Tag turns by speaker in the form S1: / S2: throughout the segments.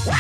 S1: Bro.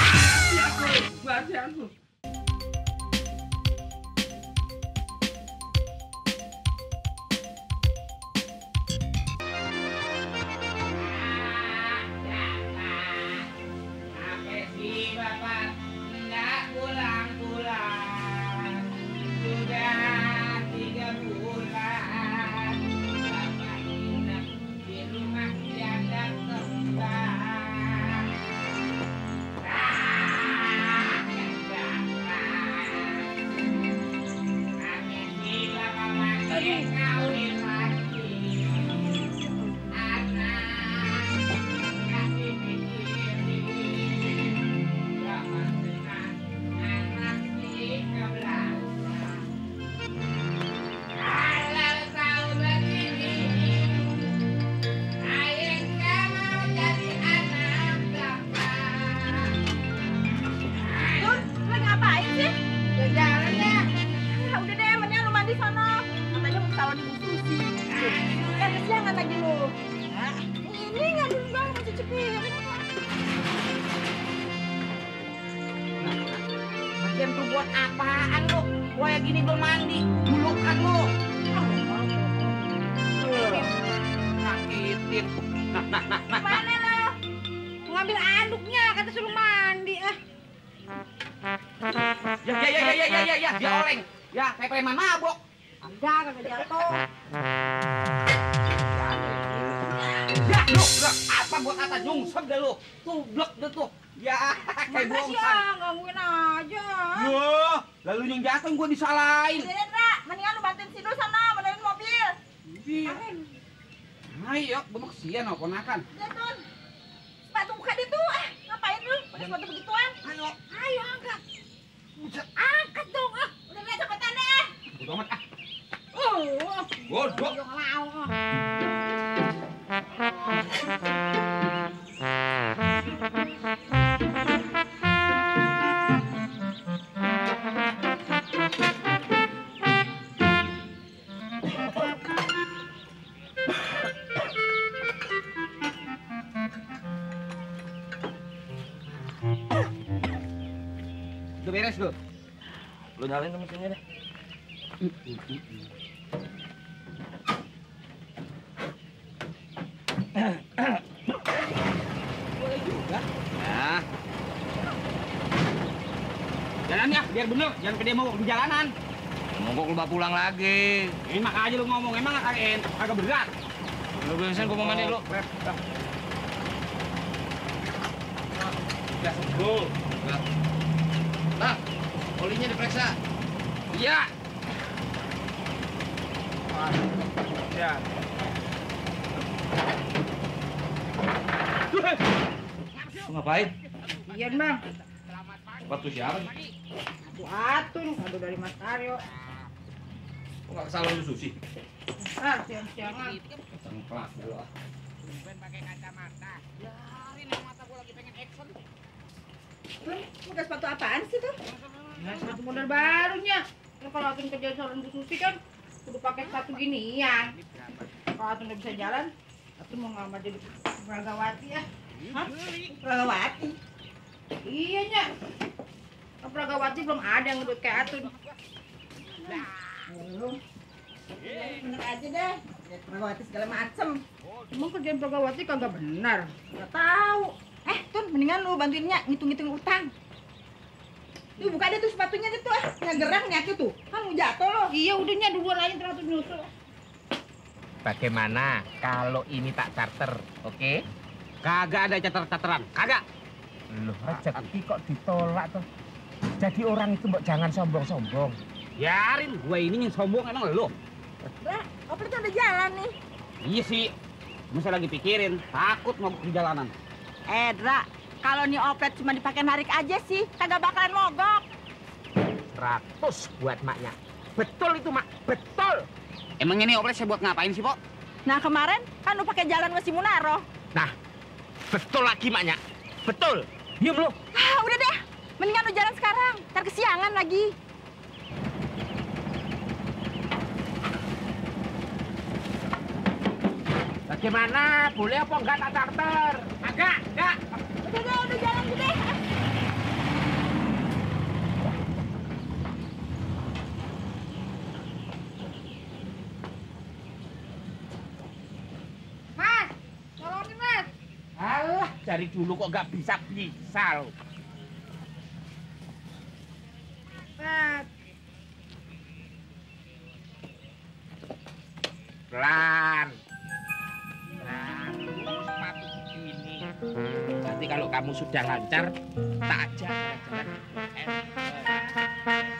S2: Jam tuh buat apaan lu? Gua yang gini belum mandi, bulukan lu. Sakitin. Nah. Mana lo? Ngambil anduknya, kata suruh mandi ah. Ya, dia oleng. Ya, kayak preman mabok. Ada kagak jatuh. Ya, lu, apa buat kata nyungsep deh lu? Tuh, blok deh tuh. Ya, kayak bohongan.
S3: Gangguin aja.
S2: Loh, lalu yang jatuh gua disalahin.
S3: Udah, Ra, mendingan lu bantuin si Dul sana, benerin mobil.
S2: Iya. Ayo, gua mau kesian mau ponakan.
S3: Udah, Dul. Sepatu buka dia tuh. Ngapain lu? Pakai sepatu begituan. Ayo angkat. Angkat dong. Udah, Ra, cepetan deh.
S2: Bodoh amat ah.
S3: Bodoh. Nggak mau.
S2: Udah beres, Dul.
S1: Lu nyalain tuh mesinnya deh.
S2: Boleh juga. Ya. Jalan ya, biar bener. Jangan pede mogok di jalanan.
S1: Mogok lu bawa pulang lagi.
S2: Enak aja lu ngomong, emang agak berat.
S1: Lu biasain gua mau mandi lu.
S2: Ya, Dul.
S1: Bang, olinya diperiksa.
S2: Iya. Ya.
S1: Lu ngapain?
S3: Iya, Bang.
S1: Sepatu siapa?
S3: Atun, aduh dari Mas Aryo.
S1: Kok nggak kesalahan lu Susi?
S3: Siang-siangan.
S1: Sang kelas dulu ah.
S2: Pakai kacamata. Biarin yang mata gua lagi pengen action.
S3: Udah sepatu apaan sih tuh? Nah, sepatu model barunya. Nah, kalau Atun kerja seorang Bu Susi kan udah pakai sepatu ginian. Kalau Atun udah bisa jalan, Atun mau ngambil jadi Pragawati ya. Hah? Pragawati? Iya, Nyak. Pragawati belum ada yang ngedut kayak Atun. Belum. Bener aja deh. Lihat Pragawati segala macem. Emang kerjaan Pragawati kagak benar? Gak tahu. Tun, mendingan lu bantuin Nyak ngitung-ngitung utang. Tuh buka deh tuh sepatunya deh tuh yang gerang Nyak tuh. Kan mau jatuh lo. Iya udah Nyak duluan aja teratur nyusul.
S4: Bagaimana kalau ini tak charter, oke?
S2: Kagak ada charter-charteran, kagak.
S4: Loh, rezeki kok ditolak tuh. Jadi orang itu mbok jangan sombong-sombong.
S2: Biarin, gue ini yang sombong emang lo.
S3: Lah, Opel tuh udah jalan nih.
S2: Iya sih, gue lagi pikirin, takut mogok di jalanan.
S3: Dra, kalau nih oplet cuma dipakai narik aja sih, kagak bakalan mogok.
S4: 100 buat maknya. Betul itu, Mak. Betul.
S2: Emang ini oplet saya buat ngapain sih, Pok?
S3: Nah, kemarin kan lu pakai jalan sama si Munaro.
S4: Nah, betul lagi, maknya. Betul. Diam lu.
S3: Udah deh. Mendingan lu jalan sekarang, ntar kesiangan lagi.
S4: Bagaimana? Boleh apa enggak tak charter?
S2: Agak, enggak.
S3: Udah jalan gede.
S4: dari dulu kok nggak bisa loh.
S3: Pat.
S4: Pelan. Nah, sepatu begini. Nanti kalau kamu sudah lancar, tak ajak jalan-jalan.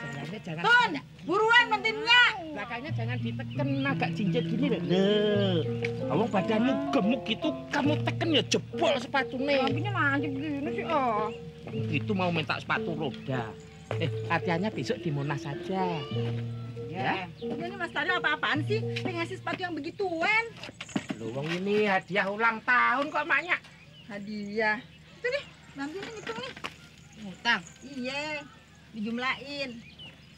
S4: Jalannya jangan.
S3: Tun, buruan bantuinnya.
S4: Belakangnya jangan diteken, agak jinjit gini loh. Kamu badanmu gemuk gitu, kamu teken ya jebol sepatunya.
S3: Kakinya lancip gini sih, oh.
S4: Itu mau minta sepatu roda. Latihannya besok di Monas saja. Ya.
S3: Ini Mas Taryo apa-apaan sih? Pengen ngasih sepatu yang begituan.
S4: Loh, wong ini hadiah ulang tahun kok, Maknya.
S3: Hadiah. Itu nih, bantuin ngitung nih. Ngutang? Iya, dijumlahin.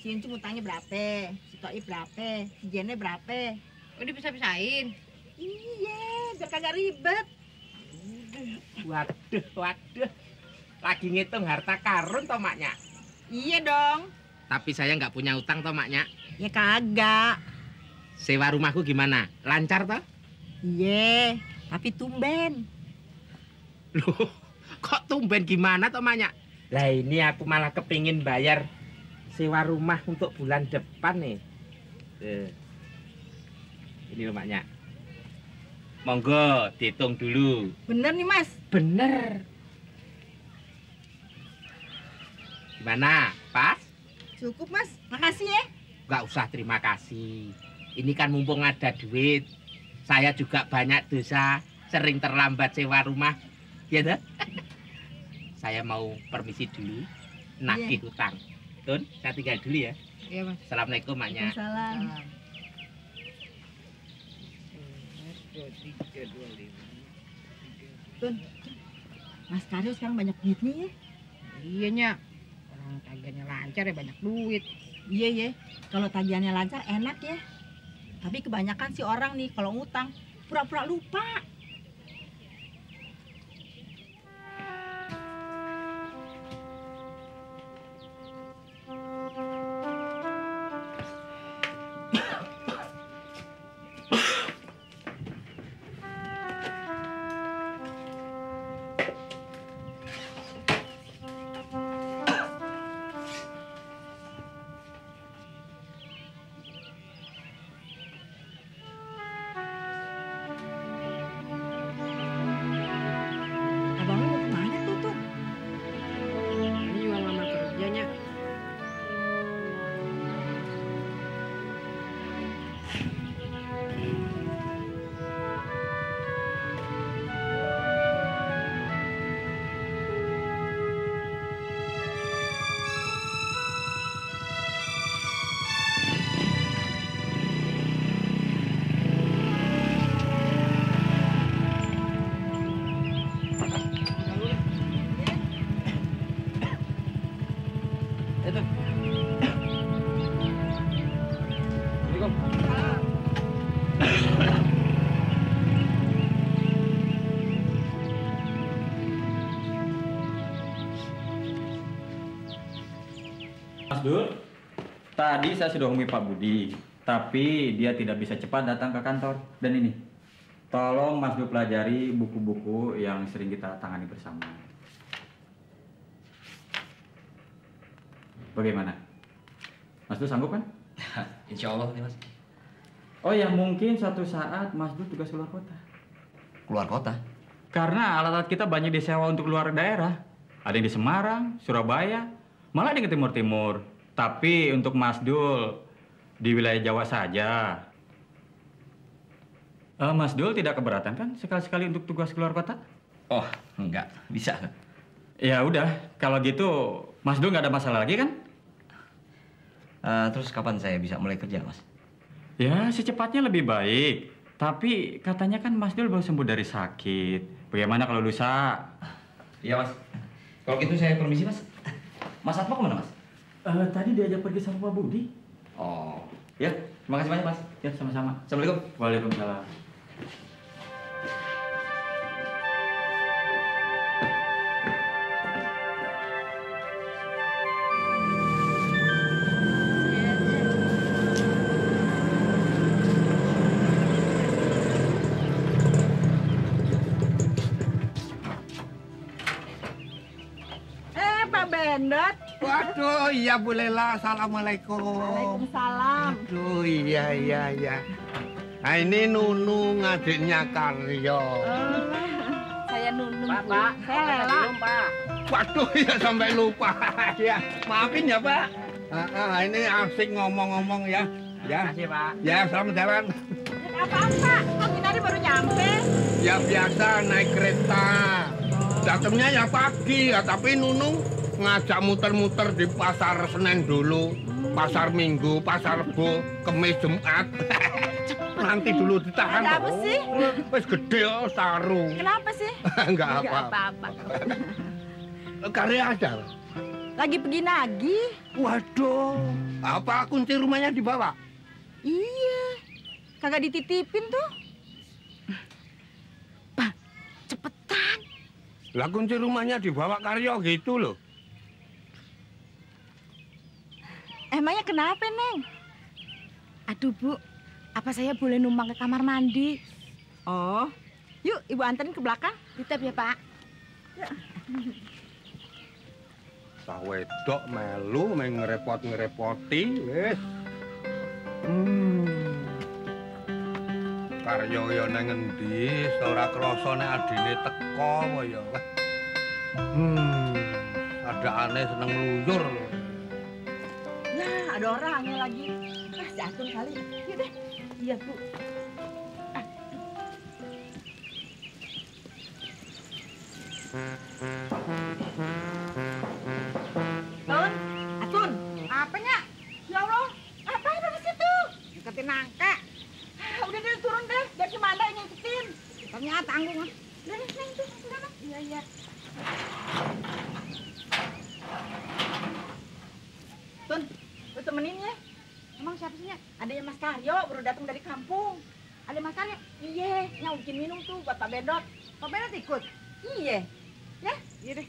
S3: Si Encum utangnya berapa? Si Toi berapa? Si Jene berapa? Oh, dipisah-pisahin? Iya, biar kagak ribet.
S4: Waduh. Lagi ngitung harta karun toh, Maknya?
S3: Iya dong.
S4: Tapi saya nggak punya utang toh, Maknya.
S3: Ya kagak.
S4: Sewa rumahku gimana? Lancar toh?
S3: Iya, tapi tumben.
S4: Loh, kok tumben gimana toh, Maknya? Lah ini aku malah kepingin bayar sewa rumah untuk bulan depan nih. Ini loh, Maknya. Monggo dihitung dulu.
S3: Bener nih Mas.
S4: Bener. Gimana? Pas?
S3: Cukup Mas, makasih ya.
S4: Nggak usah terima kasih. Ini kan mumpung ada duit. Saya juga banyak dosa, sering terlambat sewa rumah. Ya toh? Saya mau permisi dulu, nagih hutang. Tun, saya tinggal dulu ya.
S3: Iya Mas.
S4: Assalamualaikum, Maknya.
S3: Waalaikumsalam. Tun, Mas Taryo sekarang banyak duitnya ya? Iya Nyak. Orang tagihannya lancar ya banyak duit. Iya ya, kalau tagihannya lancar enak ya. Tapi kebanyakan sih orang nih kalau ngutang pura-pura lupa. Abang lu mau kemana tuh? Ini juga ngelamar kerjanya.
S1: Mas Dur, tadi saya sudah hubungi Pak Budi, tapi dia tidak bisa cepat datang ke kantor. Dan ini, tolong Mas Dur pelajari buku-buku yang sering kita tangani bersama. Bagaimana? Mas Dur sanggup kan?
S2: Insya Allah nih Mas.
S1: Oh ya, mungkin suatu saat Mas Dur tugas keluar kota.
S2: Keluar kota?
S1: Karena alat-alat kita banyak disewa untuk luar daerah. Ada yang di Semarang, Surabaya, malah di Timur-Timur. Tapi untuk Mas Dul di wilayah Jawa saja. Mas Dul tidak keberatan kan sekali-sekali untuk tugas keluar kota?
S2: Oh, enggak. Bisa.
S1: Ya udah, kalau gitu Mas Dul nggak ada masalah lagi kan?
S2: Terus kapan saya bisa mulai kerja, Mas?
S1: Ya, secepatnya lebih baik. Tapi katanya kan Mas Dul baru sembuh dari sakit. Bagaimana kalau lusa?
S2: Iya, Mas. Kalau gitu saya permisi, Mas. Mas Atma kemana, Mas?
S1: Tadi diajak pergi sama Pak Budi.
S2: Oh, ya. Terima kasih banyak, Mas.
S1: Ya, sama-sama.
S2: Assalamualaikum.
S1: Waalaikumsalam.
S3: Bendot.
S5: Waduh, iya Bu Lela. Assalamualaikum.
S3: Waalaikumsalam.
S5: Aduh, iya. Nah, ini Nunung, adiknya Karyo.
S3: Saya Nunung.
S2: Pak.
S3: Saya Lela.
S2: Pak.
S5: Waduh, ya sampai lupa. Ya, maafin ya, Pak. Ini asik ngomong-ngomong ya. Ya.
S2: Makasih, Pak.
S5: Ya, selamat jalan.
S3: Apa-apa? Kok Kinari baru nyampe?
S5: Ya biasa naik kereta. Datangnya ya pagi ya, tapi Nunung ngajak muter-muter di pasar Senen dulu, pasar Minggu, pasar Rebo, Kemis, Jumat. Nanti dulu ditahan.
S3: Ada apa sih?
S5: Wes gede oh, sarung.
S3: Kenapa sih?
S5: Enggak
S3: Nggak
S5: apa.
S3: apa-apa.
S5: Karya ada.
S3: Lagi pergi nagih?
S5: Waduh. Apa kunci rumahnya dibawa?
S3: Iya. Kagak dititipin tuh. Pak, cepetan.
S5: Lah kunci rumahnya dibawa Karyo gitu loh.
S3: Emangnya kenapa, Neng? Aduh, Bu. Apa saya boleh numpang ke kamar mandi? Oh. Yuk, Ibu anterin ke belakang. Titip ya, Pak.
S5: Sah wedok melu ngerepot-ngerepoti wis. Karyo ya nang endi, ora krasa nek adine teko apa ya. Adakane seneng luyur.
S3: Ya, ada orangnya lagi. Ah, jatuh kali. Yuk deh. Iya, Bu. Tun, Atun. Apanya? Ya Allah, ngapain di situ? Deketin nangka. Udah deh, turun deh. Biar si Manda yang ngikutin. Ternyata tanggung. Udah deh, Neng tuh. Udah, Neng. Iya. Tun, lu temenin ya. Emang siapa sih, Nya? Adanya Mas Karyo, baru datang dari kampung. Ada Mas Karyo? Iya, Nya bikin minum tuh buat Pak Bendot. Pak Bendot ikut? Iya. Ya, iya deh.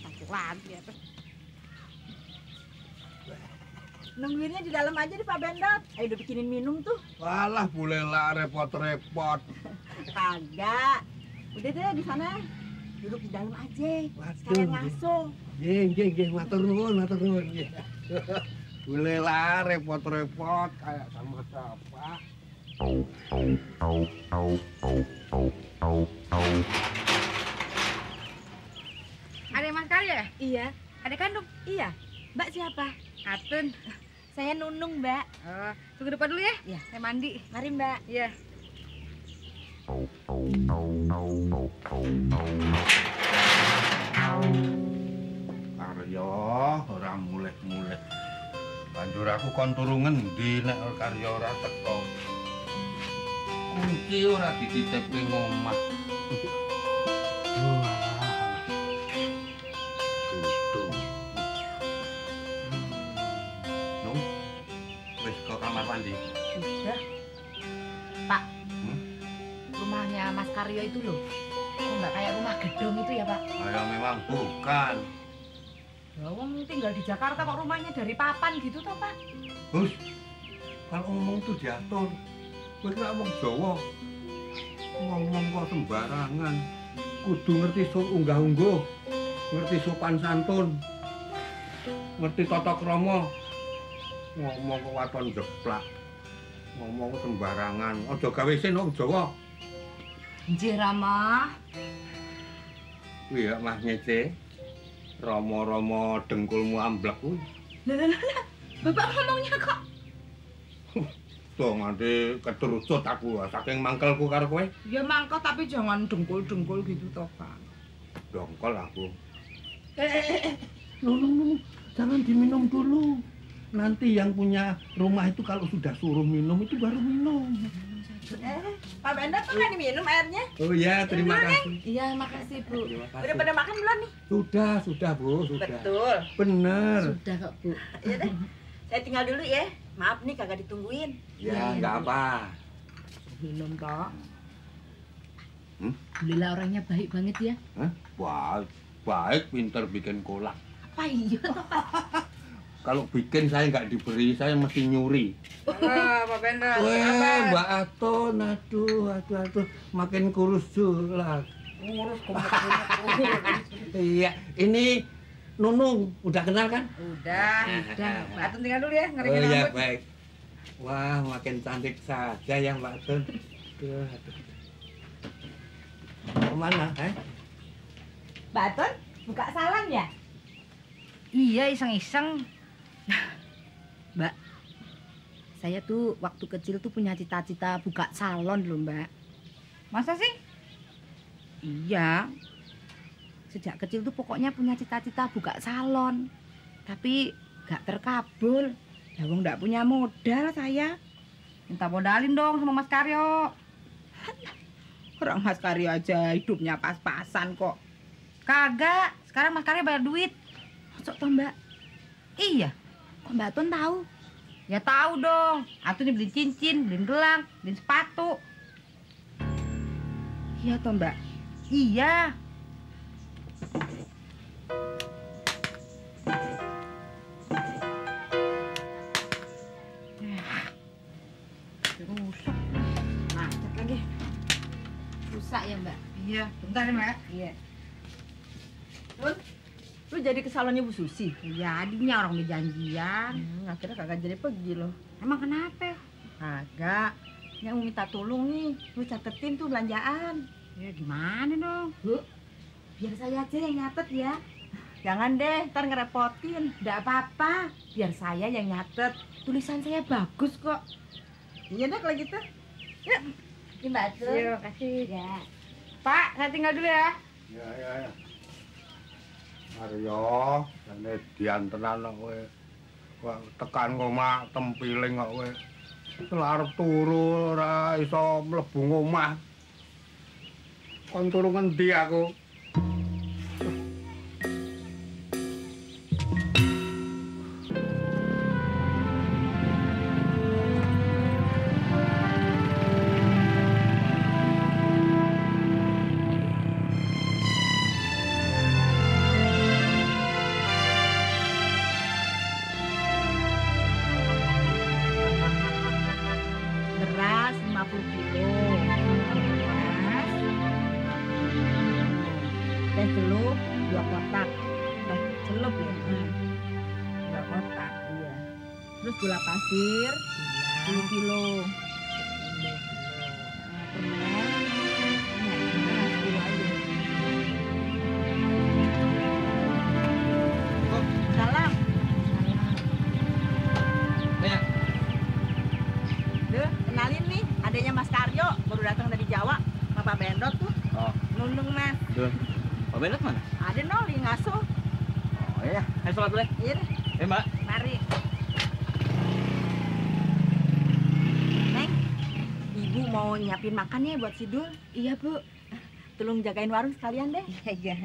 S3: Satu lagi apa? Nungguinnya di dalam aja di Pak Bendot. Ayo udah bikinin minum tuh.
S5: Walah bulela repot-repot.
S3: Kagak. Udah deh di sana. Duduk di dalam aja. Sekalian langsung.
S5: Nggih, matur nuwun. Nggih. Bulela repot-repot kayak sama siapa.
S3: Ada Mas Karyo ya? Iya. Ada kandung? Iya. Mbak siapa? Atun. Saya Nunung, Mbak. Tunggu depan dulu ya? Iya. Saya mandi. Mari, Mbak. Iya.
S5: Karyo ora mulih-mulih. Banjur aku kon turu ngendi nek Karyo ora teko. Kunci ora dititip ning omah. Nung, wis ke kamar mandi.
S3: Sudah. Pak. Rumahnya Mas Karyo itu loh. Kok nggak kayak rumah gedung itu ya, Pak?
S5: Ya memang bukan.
S3: Ya, wong tinggal di Jakarta kok rumahnya dari papan gitu toh, Pak?
S5: Hus, kalau ngomong tuh diatur. Kowe kira wong Jawa. Ngomong kok sembarangan. Kudu ngerti unggah-ungguh. Ngerti sopan santun. Ngerti tata krama. Ngomong kok waton jeplak. Ngomong sembarangan. Aja gawe sin wong Jawa.
S3: Nggih, Rama.
S5: Kuwi ya Mas Ngece. Rama-rama dengkulmu amblek kuwi.
S3: Lah, Bapak ngomongnya kok.
S5: Tuh nganti keterusut aku saking mangkelku karo kowe.
S3: Ya mangkok tapi jangan dengkul-dengkul gitu toh, Pak.
S5: Dongkol aku. Nung, jangan diminum dulu. Nanti yang punya rumah itu kalau sudah suruh minum itu baru minum.
S3: Pak Bendot tuh nggak diminum airnya?
S5: Oh iya, terima kasih.
S3: Iya, makasih, Bu.
S5: Terima kasih.
S3: Udah pada makan belum nih?
S5: Sudah, Bu, sudah.
S3: Betul.
S5: Bener.
S3: Sudah kok, Bu. Iya deh. Saya tinggal dulu ya. Maaf nih kagak ditungguin.
S5: Ya, enggak apa.
S3: Minum toh.
S6: Alhamdulillah orangnya baik banget ya.
S5: Hah? Baik, pinter bikin kolak.
S6: Apa iya?
S5: Kalau bikin saya nggak diberi, saya mesti nyuri.
S3: Pak Bendot.
S5: Weh, Mbak Aton, aduh, makin kurus juga.
S3: ngurus
S5: Iya, ini Nunung, udah kenal kan?
S3: Udah. Mbak Atun tinggal dulu ya,
S5: Oh
S3: ngeringin
S5: iya,
S3: rambut.
S5: baik. Wah, makin cantik saja ya Mbak Tun. Aduh. Kemana,
S3: Mbak Atun, buka salon ya? Iya, iseng-iseng. Mbak, saya tuh waktu kecil tuh punya cita-cita buka salon loh, Mbak. Masa sih? Iya. Sejak kecil tuh pokoknya punya cita-cita buka salon. Tapi gak terkabul. Ya wong gak punya modal saya. Minta modalin dong sama Mas Karyo. Orang Mas Karyo aja hidupnya pas-pasan kok. Kagak, sekarang Mas Karyo bayar duit. Masuk toh Mbak? Iya. Kok Mbak Atun tahu? Ya tahu dong. Atun beli cincin, beli gelang, beli sepatu. Iya toh Mbak? Iya. Rusak. Macet lagi. Rusak ya Mbak? Iya. Bentar ya Mbak? Iya.
S6: Lu jadi ke salonnya Bu Susi?
S3: Jadinya orang udah janjian.
S6: Akhirnya kagak jadi pergi loh.
S3: Emang kenapa?
S6: Kagak. Yang mau minta tolong nih, lu catetin tuh belanjaan.
S3: Ya gimana dong?
S6: Bu, biar saya aja yang nyatet ya. Jangan deh, ntar ngerepotin.
S3: Nggak apa-apa.
S6: Biar saya yang nyatet. Tulisan saya bagus kok. Iya deh kalau gitu. Yuk. Ini Mbak Atun.
S3: Iya, kasih.
S6: Ya.
S3: Pak, saya tinggal dulu ya.
S5: Ya. Aryo, jane diantenan kok kowe. Kok tekan omah tempiling kok kowe. Arep turu ora iso mlebu omah. Kon turu ngendi aku?
S6: Beras 50 kilo. Beras. Teh celup 2 kotak. Teh celup ya. 2 kotak. Iya. Terus gula pasir 10 kilo. Permen. Nah, 10 aja. Salam.
S1: Banyak.
S6: Duh, kenalin nih, adanya Mas Karyo, baru datang dari Jawa, sama Pak Bendot tuh.
S1: Oh,
S6: Nunung Mas.
S1: tuh. Pak Benot mana?
S6: Ada no, di ngasuh.
S1: Oh iya, ayo sholat dulu ya.
S6: Iya deh,
S1: Mbak.
S6: mari. Neng, Ibu mau nyiapin makannya buat Sidul.
S3: Iya, Bu.
S6: Tolong jagain warung sekalian deh.
S3: Iya.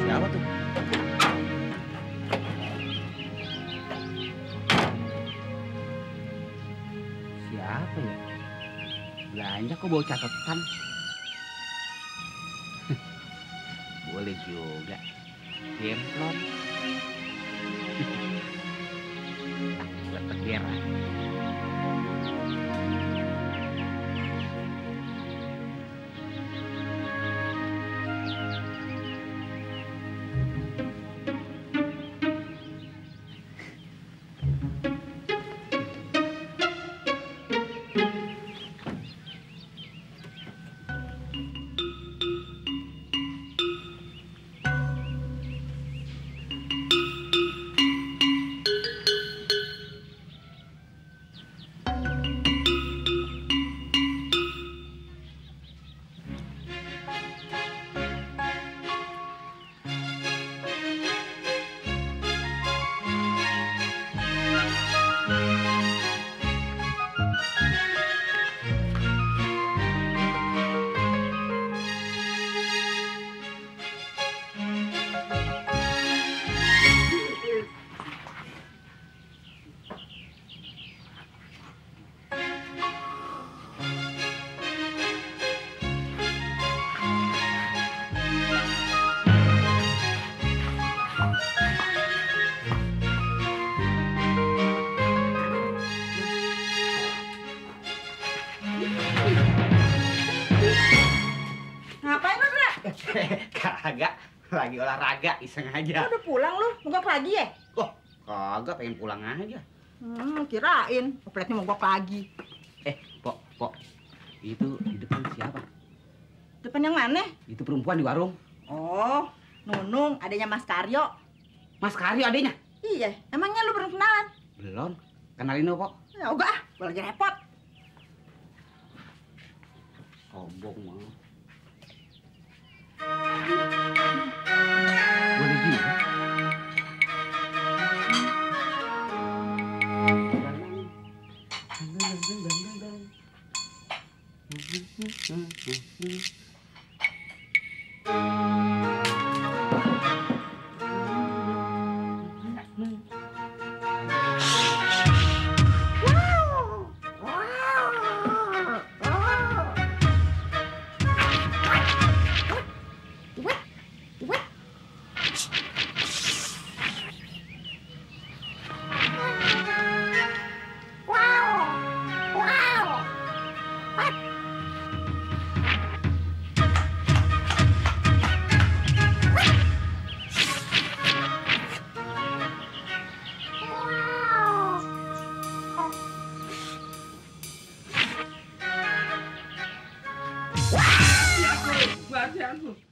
S1: Siapa tuh?
S2: Siapa ya? Belanja kok bawa catatan? Boleh juga. Demplon. Buat tergerak. Kagak, lagi olahraga iseng aja.
S3: Udah pulang lu, mogok lagi ya?
S2: Oh, kagak pengen pulang aja.
S3: Kirain, opletnya mogok lagi.
S2: Pok. Itu di depan siapa?
S3: Depan yang mana?
S2: Itu perempuan di warung.
S3: Oh, Nunung, adanya Mas Karyo.
S2: Mas Karyo adanya?
S3: Iya, emangnya lu belum kenalan?
S2: Belum. Kenalin lo, Pok.
S3: Ya udah, gue lagi repot.
S2: Sombong mah. Boleh juga.
S5: Baca aku.